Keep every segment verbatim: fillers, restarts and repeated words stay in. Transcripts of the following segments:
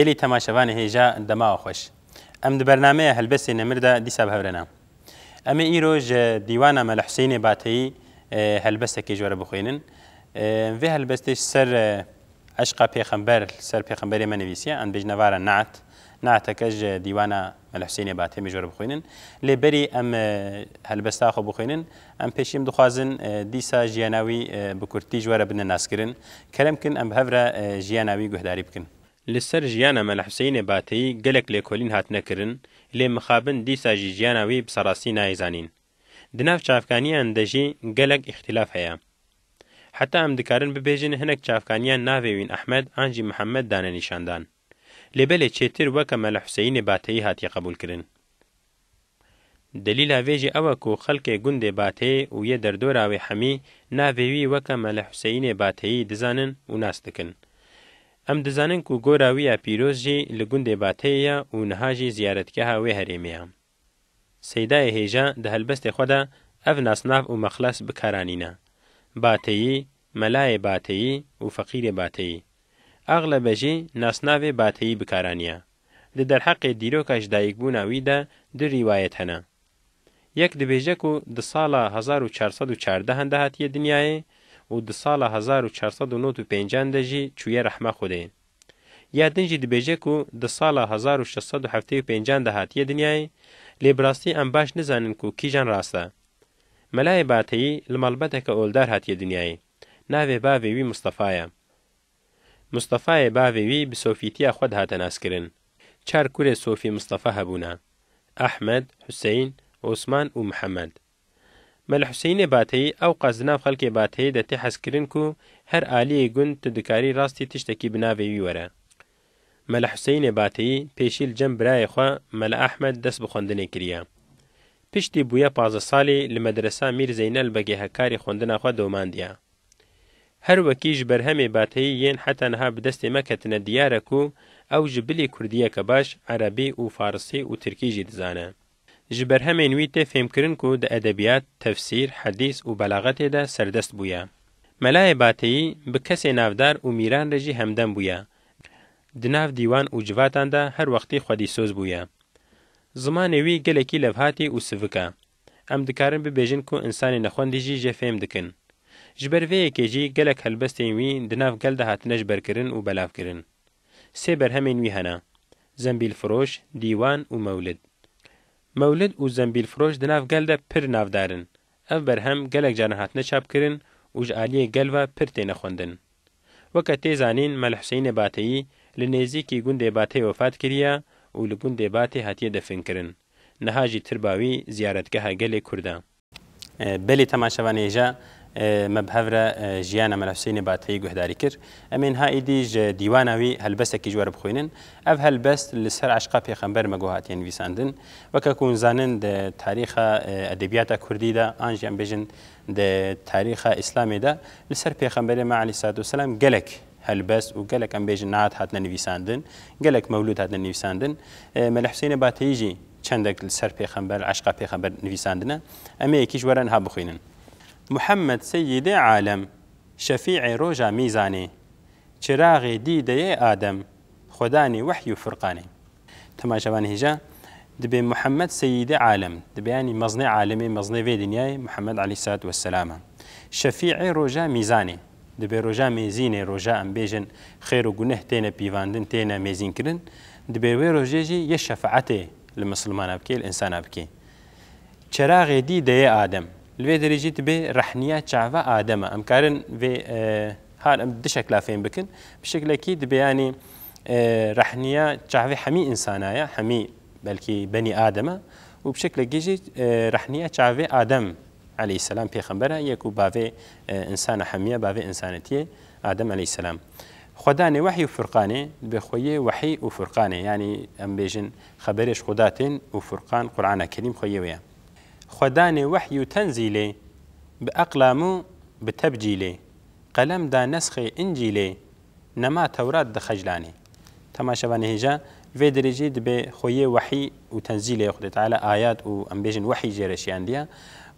Gelî temaşevanê hêja dema xweş. Em di bernameya Helbestê Nemir de dîsa bi hev re ne. Em ê îro ji dîwana Mele Huseyînê Bateyî, e, helbestekê ji we re bixwînin. E, vê helbestê ji ser, e, eşqa pêxember, li ser pêxemberê me nivîsiye, em bêjine vara neet. Neeteke ji dîwana Mele Huseyînê Bateyî em ê ji we re bixwînin. Lê berî em, e, helbesta xwe bixwînin, em pêşî em dixwazin, e, dîsa jiyana wî, e, bi kurtî ji we re bidine naskirin. Kerem kin em bi hev re, e, jiyana wî guhdarî bikin. Li ser jiyana Mele Huseyînê Bateyî gelek lêkolîn hatine kirin, lê mixabin dîsa jî jiyana wî bi serastî nayê zanîn. Di nav çavkaniyan de jî gelek îxtîlaf heye. Heta em dikarin bibêjin hinek çavkaniyan navê wîn Ehmed an jî Mihemed dane nîşandan. Lê belê çêtir weke Mele Huseyînê Bateyî hatiye qebûlkirin. Delîla vê jî ew e ku xelkê gundê Bateyê û yê derdora wê hemî navê wî weke Mele Huseyînê Bateyî dizanin û nas dikin. Em dizanin ku gora wî ya pîroz jî li gundê Bateyê ye û niha jî ziyaretgeha wê herêmê ye. Seydayê hêja di helbestê xwe de ev nasnav û mexles bi kar anîne: Bateyî, Melayê Bateyî û Feqîrê Bateyî. Axlebe jî nasnavê Bateyî bi kar aniye. Di derheqê dîroka ji dayikbûna wî de du rîwayet hene. Yek dibêje ku di sala hezar û çar sed û çardeh de hatiye dinyayê û di sala hezar û çar sed û nod û pênc de jî çûye rehma Xwedê. Ya din jî dibêje ku di sala hezar û şeş sed û heftê û pênc de hatiye dinyayê, lê bi rastî em baş nizanin ku kîjan rast e. Melayê Bateyî li malbeteke oldar hatiye dinyayê. Navê bavê wî Mistefa ye. Mistefayê bavê wî bi sofîtiya xwe dihate naskirin. Çar kurê Sofî Mistefa hebûne: Ehmed, Huseyn, Osman û Mihemed. Mele Huseyînê Bateyî ewqas di nav xelkê Bateyê de tê hezkirin ku her aliyê gund tu dikarî rastî tiştekî bi navê wî were. Mele Huseyînê Bateyî pêşî li cem birayê xwe Mele Ehmed dest bi xwendinê kiriye. Piştî bûye pazdeh salî li medresa Mîr Zeynel Begê Hekarî xwendina xwe domandiye. Her wekî ji berhemê Bateyî yên heta niha bi destê me ketine diyar e ku ew ji bilî kurdiyeke baş, erebî û farisî û tirkî jî dizane. Ji berhemên wî tê fêmkirin ku di edebiyat, tefsîr, hedîs û belaxetê de serdest bûye. Melayê Bateyî bi kesê navdar û mîran re jî hemdem bûye. Di nav dîwan û civatan de her wextî xwedîsoz bûye. Zimanê wî gelekî levhatî û sivik e. Em dikarin bibêjin ku însanê nexwendî jî jê fêm dikin. Ji ber vê yekê jî gelek helbestên wî di nav gel de hatine jiberkirin û belavkirin. Sê berhemên wî hene: Zembîlfiroş, Dîwan û Mewlid. Mewlid û Zembîlfiroş di nav gel de pir navdar in. Ev berhem gelek caran hatine çapkirin û ji aliyê gel ve pir têne xwendin. Weke tê zanîn, Mele Huseyînê Bateyî li nêzîkî gundê Bateyê wefat kiriye û li gundê Batê hatiye definkirin. Niha jî tirba wî ziyaretgeha gelê Kurd e. E, belê temaşevanê hêja, e, me bi hev re, e, jiyana Mele Huseyînê Bateyî guhdarî kir. Em ê niha êdî ji dîwana wî helbestekî ji we re bixwînin. Ev helbest li ser eşqa pêxember me got hatiye nivîsandin. Weke ku hûn zanin, di tarîxa, e, edebiyata kurdî de, an jî em bêjin di tarîxa Îslamê de, li ser pêxemberê me aleyhissalatu vesselam gelek helbest û gelek, em bêjin, neat hatine nivîsandin, gelek mewlûd hatine nivîsandin. E, Mele Huseyînê Bateyî jî çendek li ser pêxember, eşqa pêxember nivîsandine. Em ê yekî ji we re niha bixwînin. Muhammed Seyyidê Alem, Şefîê roja mîzanê, çiraxê dîdeyê Adem, xwedanê wehy û Furqanê. Temaşevanê hêja, dibê Muhammed Seyyidê Alem, dibê, yanî, mezinê alemê, mezinê vê dinyayê Muhammed aleyhissalatu vesselam e. Şefîê roja mîzanê, dibê roja mêzînê, roja, em bêjin, xêr û guneh têne pîvandin, têne mêzînkirin, dibê wê rojê jî yê şefaetê li misilmana bikê, li însana bikê. Çeraxê dîdeyê Adem. Li vê derê jî dibê rehniya çava Adem e. Em karin vê, e, har em di şekla fêm bikin. Bi şeklekî dibê, yanî, e, rehniya çavê hemî însana ye, hemî belkî benî Adem e. Û bi şeklekî jî, e, rehniya çavê Adem aleyhisselam pêxember e, yê ku bavê, e, însana hemî ye, bavê însanetiyê Adem aleyhisselam. Xwedanê wehy û Furqanê, dibê xweyê wehî û Furqanê, yanî em bêjin xeberê ji Xuda tên û Furqan, Qur'ana Kerîm xweyê wê ye. Xwedanê wehy û tenzîlê, bi eqlam û bi tebcîlê, qelem da nesxê Încîlê, nema Tewrat di xeclanê. Temaşevanê hêja, vê derê jî dibê xweyê wehî û tenzîlê Xwedê Teala ayat û, em bêjin, wehî jê re şiyandiye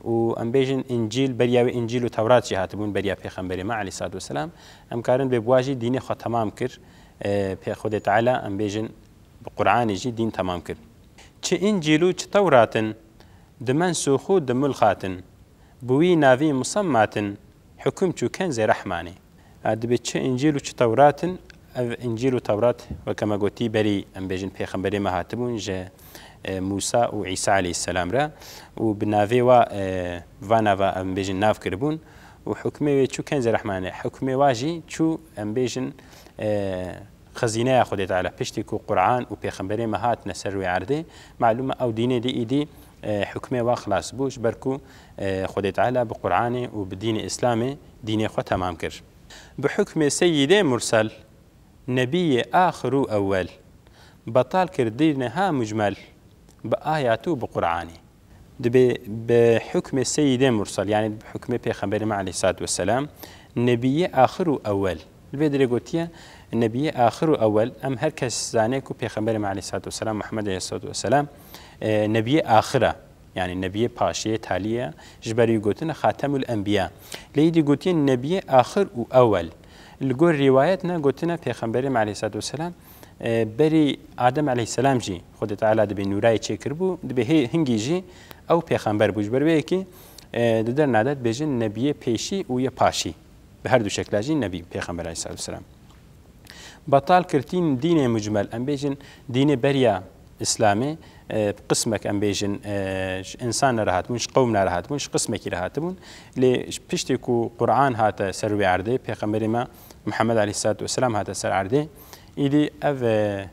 û, em bêjin, Încîl, beriya wê Încîl û Tewrat jî hatibûn beriya Pêxemberê me aleyhissalatu vesselam. Em karin bê bi wa jî dînê xwe temam kir. e, pê Xwedê Teala em bêjin bi Qur'anê jî dîn temam kir. Çi Încîl û çi Tewrat in, di mensûx û di mulxat in, bi wî navî musemmat in, hukum çû kenzê Rehmanê. A, dibê çi Încîl û çi Tewrat in, ev Încîl û Tewrat, weke me gotî, berî, em bêjin, pêxemberê me hatibûn ji, e, Mûsa û Îsa aleyhisselam re û bi navê wa, e, va nava, em bêjin, nav kiribûn û hukmê wê çû kenzê Rehmanê. Hukmê wa jî çû, em bêjin, e, xezîneya Xwedê Teala. Piştî ku Qur'an û pêxemberê me hatine ser wê erdê, malûm e ew dînê dî îdî, e, hukmê wa xilas bû, ji ber ku, e, Xwedê Teala bi Qur'anê û bi dînê Îslamê dînê xwe temam kir. Bi hukmê seyîdê mursel, nebiyê axir û ewel, betal kir dînê ha mucmel, bi ayat û bi Qur'anê. Dibê bi hukmê seyîdê mursel, yanî bi hukmê pêxemberê me aleyhissalatu vesselam, nebiyê axir û ewel. Li vê dirê gotiye nebiyê axir û ewel. Em her kes zane ku pêxemberê me aleyhissalatu vesselam, Muhammed aleyhissalatu vesselam, e, nebiyê axir e. Yanî nebiyê paşiyê, taliyê, ji ber wî gotine Xatemul Enbiya. Lê îdî gotiye nebiyê axir û ewel. Li gor rîwayet ne gotine pêxemberê me aleyhissalatu vesselam, e, berî Adem aleyhisselam jî Xwedê Teala dibê nûrayê çêkiribû, dibê hê hingî jî ew pêxember bû. Ji ber wê yekê, e, di derna de dibêjin nebiyê pêşî û yê paşî. Bi her du şekla jî nebî pêxember aleyhissalatu vesselam. Betal kirtîn dînê mucmel, em bêjin dînê beriya Îslamê, e, qismek em bêjin, e, ji însan re hatibûn, ji qewm re hatibûn, ji qismekî re hatibûn. Lê ji piştî ku Qur'an hate ser wê erdê, Pêxemberê me Muhammed aleyhissalatu vesselam hate ser erdê, îdî ev, e,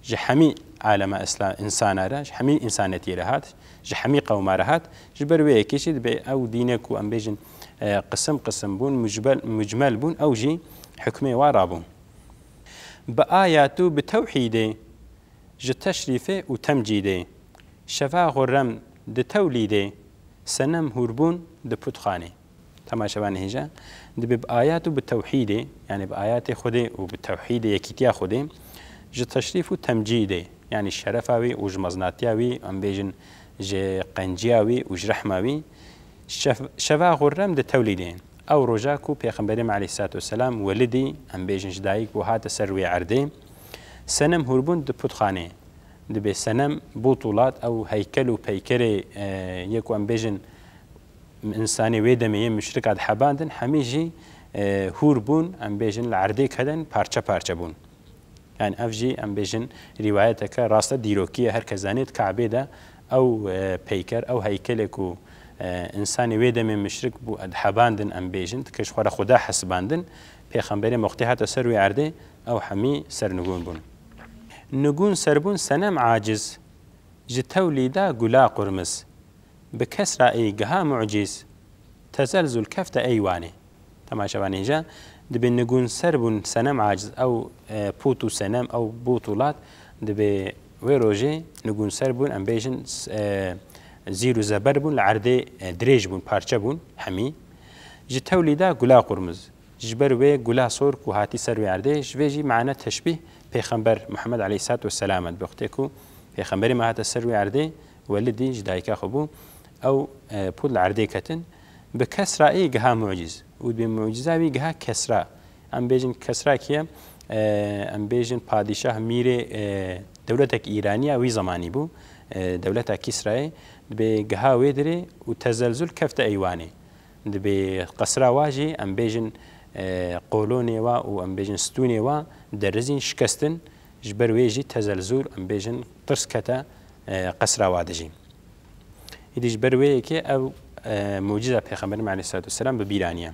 ji hemî alema Îsla-, însana re, ji hemî însanetiyê re hat, ji hemî qewma re hat. Ji ber wê yekê jî dibê ew dînê ku em bêjin, e, qisim qisim bûn, mucbel-, mucmel bûn, ew jî hukmê wa rabûn. Bi ayat û bi tewhîdê, ji teşrîfê û temcîdê, şeva xurrem di tewlîdê, senem hûrbûn di putxanê. Temaşevanê hêja, dibê bi ayat û bi tewhîdê, yanî bi ayatê Xwedê û bi tewhîdê, yekîtiya Xwedê, ji teşrîf û temcîdê, yanî şerefa wî û ji meznatiya wî, em bêjin ji qenciya wî û ji rehma wî, şef-, şeva xurrem di tewlîdê. Ew roja ku Pêxemberê me aleyhissalatu vesselam welidî, em bêjin ji dayik bû, hate ser wê erdê, senem hûrbûn di putxanê. Dibê senem, bûtûlat, ew heykel û peykerê, e, yê ku em bêjin, însanê wê demê yê muşrika dihebandin, hemî jî, e, hûr bûn, em bêjin li erdê kedin, parçe parçe bûn. Yani ev jî em bêjin rîwayeteke rast e, dîrokî ye, her kes zanê di Kabê de ew, e, peyker, ew heykelê ku, e, însanê wê demê muşrik bû, dihebandin em bêjin, dike ji xwe re xuda hesibandin, Pêxemberê me wextê hate ser wê erdê, ew hemî ser nigûn bûn. Nigûn ser bûn senem aciz, ji tewlîda gula qurmiz. Bi kesra ey giha mucîz, tezelzul kefte ey wanê. Temaşevanê hêja, dibê nigûnser bûn senem aciz, ew, e, pût û senem, ew bûtûlat, dibê wê rojê nigûnser bûn, em bêjin, e, zîr û zeber bûn, li erdê, e, dirêj bûn, parçe bûn, hemî. Ji tewlîda gula qurmiz. Ji ber wê gula sor ku hatî ser wê erdê, ji vê jî mane teşbîh Pêxember Muhammed aleyhissalatu vesselam e. Bi wextê ku Pêxemberê me hate ser wê erdê, welidî ji dayika xwe bû, ew, e, pût li erdê ketin. Bi kesra ê giha mucîz. Û dibê mucîza wî giha Kesra. Em bêjin Kesra kî ye? E, em bêjin padîşah mîrê, e, dewletek Îraniya wî zemanî bû. E, dewleta Kîsrayê. Dibê giha wê dirê û tezelzul kefte eywanê. Dibê qesra wa jî, em bêjin, e, kolonê wa û em bêjin stûnê wa derizîn, şikestin, ji ber wê jî tezelzûl, em bêjin, tirs kete, e, qesra wa de jî. Îdî ji ber wê yekê ew, e, mucîza Pêxemberê me aleyhissalatu vesselam bi bîr aniye.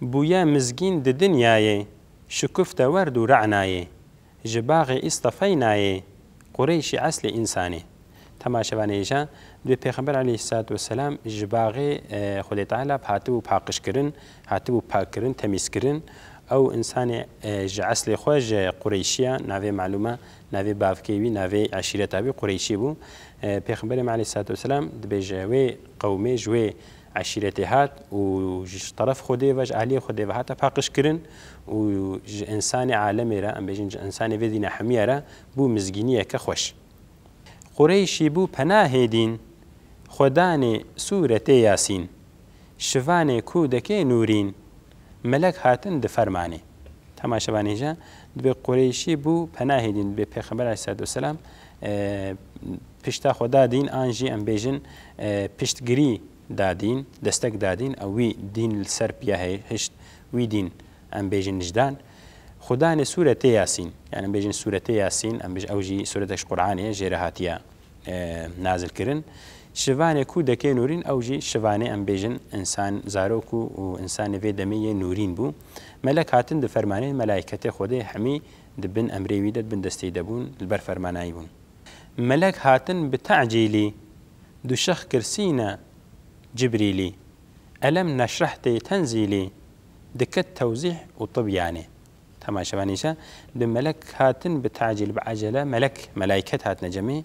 Bûye mizgîn di dinyayê, şikufte werd û re'nayê. Ji baxê Îstefeynayê, Qureyşî eslê însanê. Temaşevanê hêja, dibê Pêxember aleyhissalatu vesselam ji baxê, e, Xwedê Teala hatibû paqijkirin, hatibû pakkirin, temîzkirin. Ew însanê, e, ji eslê xwe, ji Qureyşiya, navê malûm e, navê bavkê wî, navê eşîreta wî Qureyşî bû. E, Pêxemberê me aleyhissalatu vesselam dibê ji wê qewmê, ji wê eşîretê hat û ji teref Xwedê ve, ji aliyê Xwedê ve hate paqijkirin û ji însanê alemê re, em bêjin ji însanê vê dîna hemiya re bû mizgîniyeke xweş. Qureyşî bû penahê dîn, xwedanê sûretê Yasîn, şivanê kûdekê Nûrîn, melek hatin di fermanê. Temaşevanê hêja, dibê Qureyşî bû penahê dîn, dibê Pêxember aleyhissalatu vesselam, e, pişta xwe da dîn, an jî em bêjin, e, piştgirî da dîn, destek da dîn, ew wî dîn li ser piya heye, hişt wî dîn em bêjin nijdan. Xwe danê sûretê Yasîn, yani em bêjin sûretê Yasîn, em bêjin ew jî sûretek ji Qur'anê ye, jê re hatiye e, nazil kirin. Şivanê kûdekê nûrîn, ew jî şivanê em bêjin însan, zarok û, û însanê vê demê yê nûrîn bû. Melek hatin di fermanê melaîketê Xwedê hemî di bin emrê wî de, di bin destê de bûn, li ber fermana wî bûn. Melek hatin bi tecîlî, dûşex kir sîne Cibrîlî. Elem neşreh tê tenzîlî, diket tewzîh û tibyanê. Temaşevanê hêja, di melek hatin bi tacîl, bi ecele, melek, melaîket hatine cemê,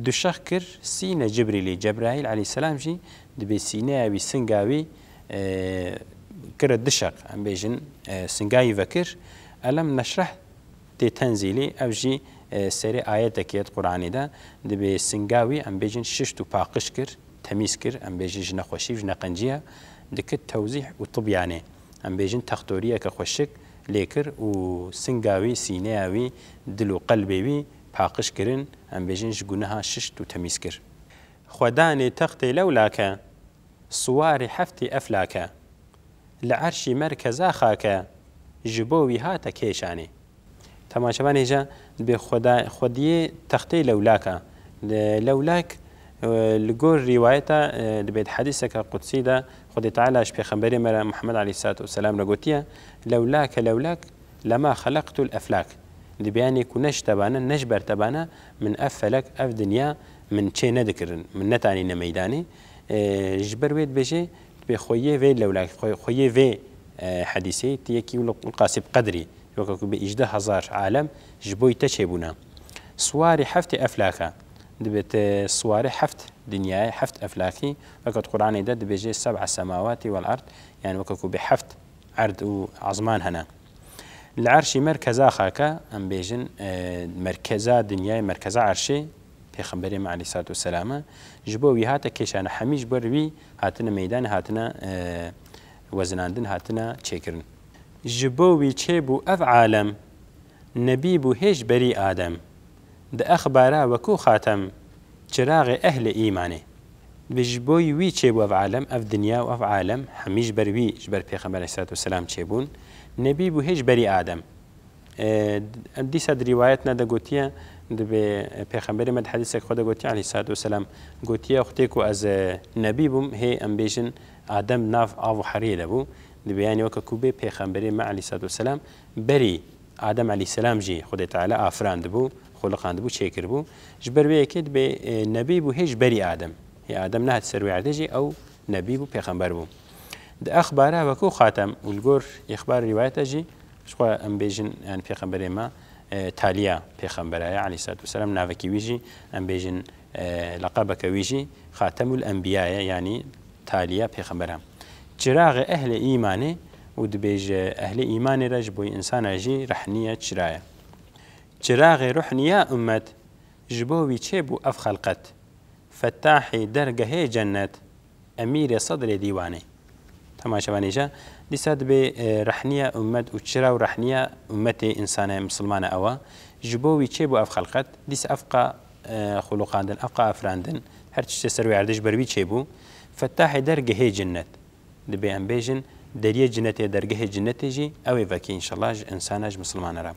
dûşex kir sîne Cibrîlî. Cebraîl aleyhisselam jî dibê sîneya wî, singa wî, e, kire dûşex, em bêjin, e, singa wî vekir. Elem neşreh tê tenzîlî, ev jî, e, serê ayetekê ye di Qur'anê de, dibê singa wî, em bêjin, şişt û paqij kir, temîz kir, em bêjin ji nexweşî û ji neqenciya, dikit tewzîh û tibyanê. Em bêjin textoriyeke xweşik lê kir û singa wî, sîneya wî, dil û qelbê wî paqij kirin, em bêjin ji guneha şişt û temîz kir. Xwedanê textê lewlake, siwarê heftê eflake, li erşî merkeza xake, ji bo wî hate kêşanê. Temaşevanê hêja, dibê xweda-, xwediyê textê lewlaka. Li-, lewlak, e, li gor rîwayeta, e, dibê di hedîseke qudsî de Xwedê Teala ji Pêxemberê me re Muhammed aleyhissalatu vesselam re gotiye, "Lewlake lewlak lema xelaqtul eflak." Dibê yanî ku ne ji te bane, ne ji ber te bane, min ev felek, ev dinya min çê nedikirin, min netanîne meydanê. E, ji ber wê dibêje, dibê xweyê vê lewlak, xwe-, xweyê vê, e, hedîsê, ti yekî wilo qasî bi qedrî. Weke ku bi îjdeh hezar alem ji bo te çêbûne. Siwarî heftê eflaka. Dibê te siwarê heft dinyayê, heft eflakî, weke di Qur'anê de dibêje seb'a semawatî wel erd, yani weke ku bi heft erd û ezman hene. Li erşî merkeza xaka, em bêjin, e, merkeza dinyayê, merkeza erşê, Pêxemberê me aleyhissalatu vesselam e. Ji bo wî hate kêşane, hemî ji ber wî hatine meydanê, hatine, e, wezinandin, hatine çêkirin. Ji bo wî çêbû ev alem, nebî bû hêj berî Adem. Di exbara wekû xatem, çiraxê ehlê îmanê. Bi ji bo wî çêbû ev alem, ev dinya û ev alem, hemî ji ber wî, ji ber Pêxember aleyhissalatu vesselam çêbûn. Nebî bû hêj berî Adem. E, em dîsa di rîwayetna de gotiye, dibê Pêxemberê me di hedîsek xwe de gotiye, aleyhissalatu vesselam, gotiye, wextê ku ez, e, nebî bûm, hê em bêjin Adem nav av û heriyê de bû. Dibê, yanî weke ku bê Pêxemberê me aleyhissalatu vesselam berî Adem aleyhisselam jî Xwedê Teala afirandibû, xuliqandibû, çêkiribû. Ji ber wê yekê dibê, e, nebî bû hê ji berî Adem. Hê Adem nehat ser wê erdê jî ew nebî bû, pêxember bû. Di exbara wekû xatem û li gor îxbar rîwayeta jî, ji xwe em bêjin, yani pêxemberê me, e, taliya pêxembera ye, aleyhissalatu vesselam, navekî wî jî, em bêjin, e, leqebeke wî jî Xatemul Enbiya ye, yani taliya pêxemberan. Çiraxê ehlê îmanê û dibêje ehlê îmanê re ji bo însana jî rehniye çira ye. Çiraxê ruhniya ummet, ji bo wî çêbû ev xelqet. Fettahê dergehê cennet, emîrê sedrê dîwanê. Temaşevanê je, dîsa dibê, e, rehniya ummet û çira û rehniya ummetê însana misilmana ew e. Ji bo wî çêbû ev xelqet, dîsa ev qa, e, xuluqandin, ev qa afirandin, her tiştê ser wê erdê ji ber wî çêbû. Fettahê dergehê cennet. Dibê em bêjin, deriyê cinetê, dergehê cinetê jî ew ê vekî înşallah ji însana, ji misilmana re.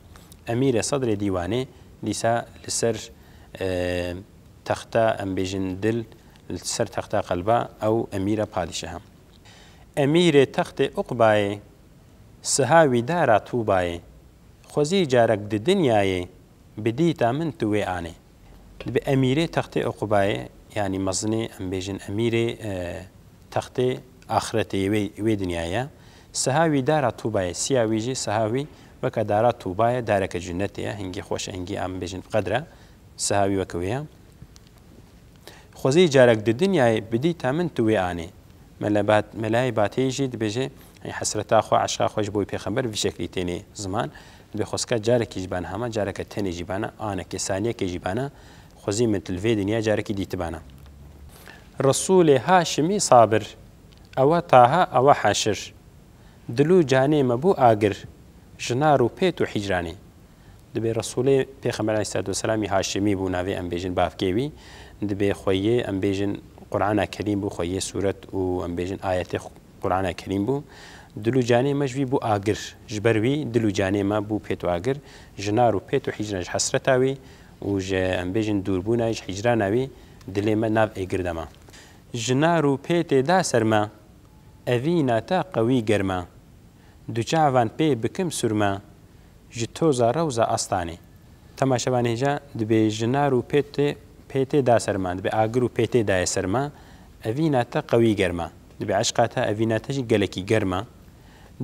Emîrê sedrê dîwanê, dîsa li ser, e, texta, em bêjin dil, li ser texta qelba ew emîra padîşaha. Emîrê textê Uqbayê, siha wî dara Tûbayê, xwezî carek di dinyayê, bi dîta min tu wê anê. Dibe emîrê textê Uqubayê, yanî mezinê, em bêjin emîrê, e, textê axretê wê, wê dinyayê. Siha wî dara Tûbayê, siya wî jî, siha wî weke dara Tûbayê, dareke cennetê ye, hingî xweş e, hingî em bêjin bi qedr e. Siha wî weke wê ye. Xwezî carek di dinyayê bi dîta min tu wê anê. Mele Bat-, Melayê Bateyî jî dibêje, ey hesreta xwe, eşqa xwe ji bo pêxember vî şeklî tênê ziman. Dibê xwezka carekî jî bana hema, careke tenê jî bana, anekê, saniyekê jî bana, xwezî min tu li vê dinya carekî dîtibana. Resûlê Haşimî sabir, ewe Taha, ewe Haşir. Dil û canê me bû agir, Ji nar û pêt û hîcranê. Dibê Resûlê Pêxember aleyhisselatu vesselamî Haşimî bû, navê em bêjin bavkê wî. Dibê xweyê em bêjin Qur'ana Kerîm bû, xweyê sûret û em bêjin ayetê Qur'ana Kerîm bû. Dil û canê me ji wî bû agir. Ji ber wî dil û canê me bû pêt û agir. Ji nar û pêt û hîcran, ji hesreta wî û ji em bêjin dûrbûna wî, ji hîcrana wî dilê me nav êgir de ma. Ji nar û pêtê da ser me, evîna te qewî germa. Du çavan pê bikim sûrma, ji toza rewza astanê. Temaşevanê hêja dibê ji nar û pêtê, pêtê da ser me, dibê agir û pêtê daye ser me, evîna te qewî germa. Dibê eşqa te, evîna te jî gelekî germa.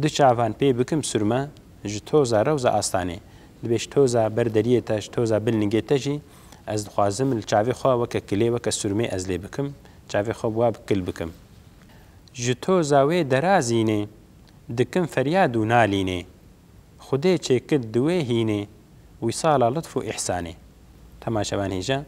Du çavan pê bikim sûrma, ji toza rewza astanê. Dibê ji toza ber deriyê te, ji toza bin lingê te jî, ez dixwazim li çavê xwe weke kilê, weke sûrmê ez lê bikim, çavê xwe bi wa bi kil bikim. Ji toza wê derazînê, dikim feryad û nalînê. Xwedê çêkir di wê hînê, wîsala lutf û îhsanê. Temaşevan hêja,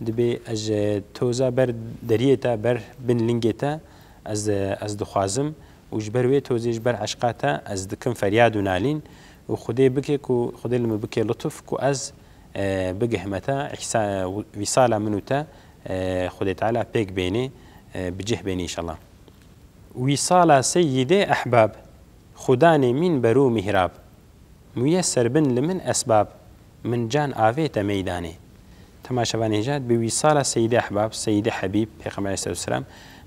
dibê ez ji toza ber deriyê te, ber bin lingê te, ez, ez dixwazim û ji ber wê tozê, ji ber eşqa te ez dikim feryad û nalîn û Xwedê bike ku, Xwedê li min bike lutf ku ez, e, bigihme te, îhsa-, wîsala min û te, e, Xwedê Teala pêk bênê, e, bi cih bênê înşallah. Wîsala seyîdê ehbab, xudanê mînber û mihrab. Muyesser bin li min esbab, min can avête meydanê. Temaşevanê hêja, bi wîsala seyîdê ehbab, seyîdê hebîb, Pêxember aleyhisselatu vesselam,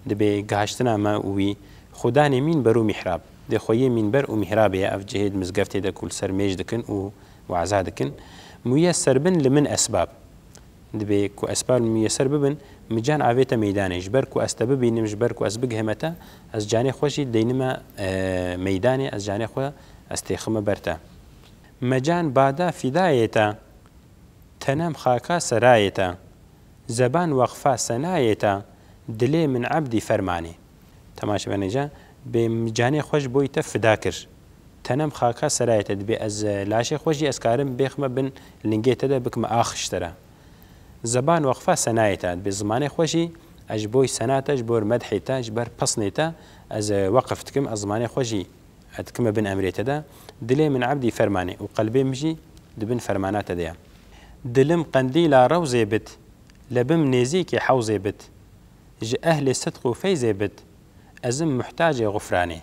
dibê gihaştina me û wî, xudanê mînber û mihrab. Dê xweyê mînber û mihrabê ye, ev cihê di mizgeftê de ku li ser mêj dikin û waza dikin. Muyesser bin li min esbab. Dibê ku esbab li min miyeser bibin, min can avête meydanê. Ji ber ku ez te bibînim, ji ber ku ez bigihime te, ez canê xwe jî deynime, e, meydanê, ez canê xwe ez têxime ber te. Me can bada fidayê te, tenem xaka serayê te, zeban weqfa senayê te, dilê min ebdî fermanê. Temaşevanê hêja, bê min canê xwe ji bo te fida kir. Tenem xaka serayê te, dibê ez, e, laşê xwe jî ez karim bêxime bin lingê te de, bikime ax ji te re. Zeban weqfa senayê te, dibê zimanê xwe jî ez ji bo sena te, ji bo medhê te, ji ber pesnê te ez, e, weqf dikim, ez zimanê xwe jî ez dikime bin emrê te de. Dilê min ebdî fermanê û qelbê min jî di bin fermana te de ye. Dilim qendîla rewzê bit, lebim nêzîkê hewzê bit. Ji ehlê sidq û feyzê bit, ez im muhtacê xufranê.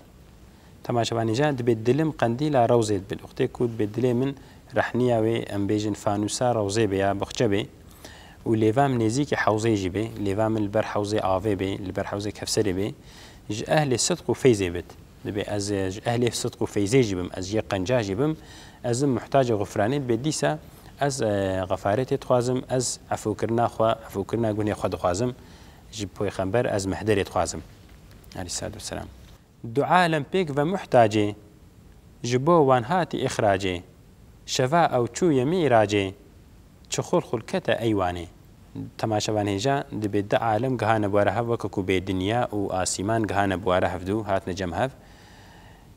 Temaşevanê hêja, dibê dilim qendîla rewzê bit. Wextê ku dibê dilê min rehniya wê, em bêjin fanûsa rewzê bê ya bixçe bê û lêva min nêzîkî hewzê jî bê, lêva min li ber hewzê avê bê, li ber hewzê Kevserê bê, ji ehlê sidq û feyzê bit. Dibê ez, e, ji ehlê sidq û feyzê jî bim, ez yê qenca jî bim, ez im muhtacê xufranê, dibê dîsa ez, e, xefaretê dixwazim, ez efûkirina xwe, efûkirina gunê xwe dixwazim, ji Pêxember ez mehderê dixwazim. Aleyhisselatu vesselam. Du alem pêk ve muhtacê, ji bo wan hatî îxracê. Şeva ew çûye mîracê, çi xul xul kete eywanê. Temaşevan hêja, dibê di alem gihane bi wara hev, weke ku bê dinya û asîman gihane bi wara hev dû, hatine cem hev.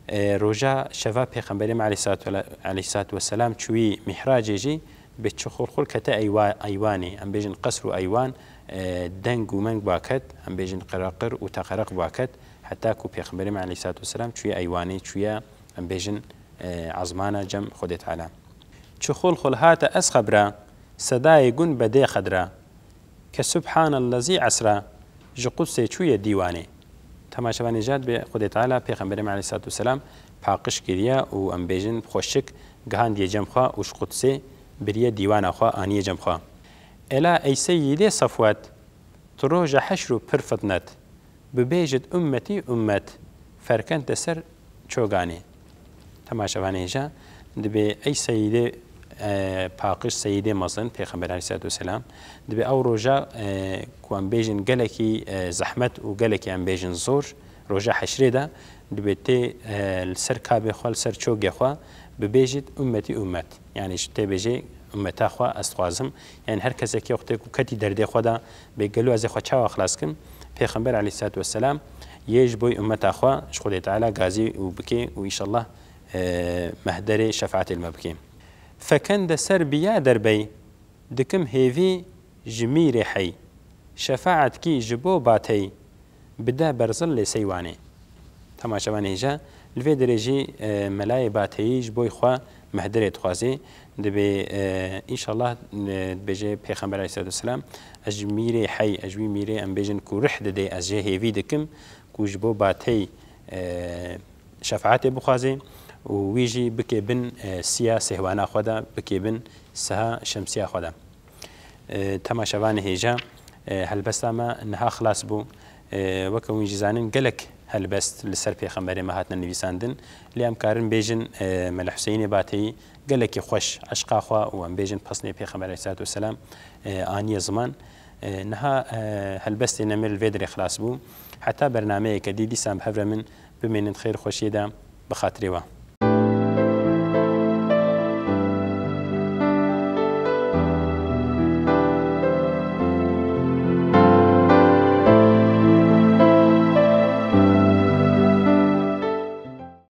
E, roja şeva Pêxemberê me aleyhissalatu ve-, aleyhissalatu vesselam çûyî mihracê jî, dibê çi xul xul kete eywa-, eywanê. Em bêjin qesr û eywan, e, deng û meng ba ket, em bêjin qiraqir û teqereq ba ket. Heta ku Pêxemberê me aleyhissalatu vesselam çûye eywanê, çûye, em bêjin, e, ezmana cem Xwedê Teala. Çi xul xul hate ez xebra, sedayê gun bedê xedra. Ke Subhanellezî esra, ji Qudsê çûye dîwanê. Temaşevanê jad bê Xwedê Teala Pêxemberê me aleyhissalatu vesselam paqij kiriye û em bêjin xweşik gihandiye cem xwe û ji Qudsê biriye dîwana xwe, aniye cem xwe. Ela ey Seyîdê Safwet, tu roja heşr û pir fitnet, bibêjit ummetî ummet, ferkend de ser çoganê. Temaşevanê hêja, dibê ey Seyîdê, e, paqij, Seyîdê mezin, Pêxember aleyhissalatu vesselam, dibê ew roja, e, ku em bêjin gelekî, e, zehmet û gelekî em bêjin zor, roja heşrê de, dibê tê, e, li ser kabê xwe, li ser çogê xwe bibêjit ummetî ummet. Yani ji tê bêjê ummeta xwe ez dixwazim. Yani her kesekî wextê ku ketî derdê xwe de bê gelo ez ê xwe çawa xilas kim? Pêxember aleyhissalatu vesselam yê ji boy ummeta xwe ji Xwedê Teala gazî û bikê û înşallah, e, mehderê şefaetê li me bikê. Fekende ser biya derbey, dikim hêvî ji mîrê hey. Şefaetkî ji bo batey, bide berzil lê seywanê. Temaşevanê hêja, Li vê derê jî, e, melayê Bateyî ji bo xwe mehdirê dixwazê. Dibê, e, înşallah, e, dibêje Pêxember aleyhisselatu vesselam, ez ji mîrê hey, ez ji wî mîrê em bêjin ku rih didê, ez jê hêvî dikim ku ji bo Bateyî, e, şefaetê bixwazê û wî jî bikê bin, e, siya sêhwana xwe de, bikê bin siha şemsiya xwe de. E, temaşevanê hêja, e, helbesta me niha xilas bû. E, weke hûn jî zanin, gelek helbest li ser Pêxemberê me hatine nivîsandin. Lê em karin bêjin, e, Mele Huseyînê Bateyî gelekî xweş eşqa xwe û em bêjin pesnê Pêxember aleyhisselatu vesselam, e, aniye ziman. E, niha, e, helbestê nemir li vê derê xilas bû. Heta bernameyeke dî dîsan bi hev re min bimînin di xêr û xweşiyê de bi xatirê we.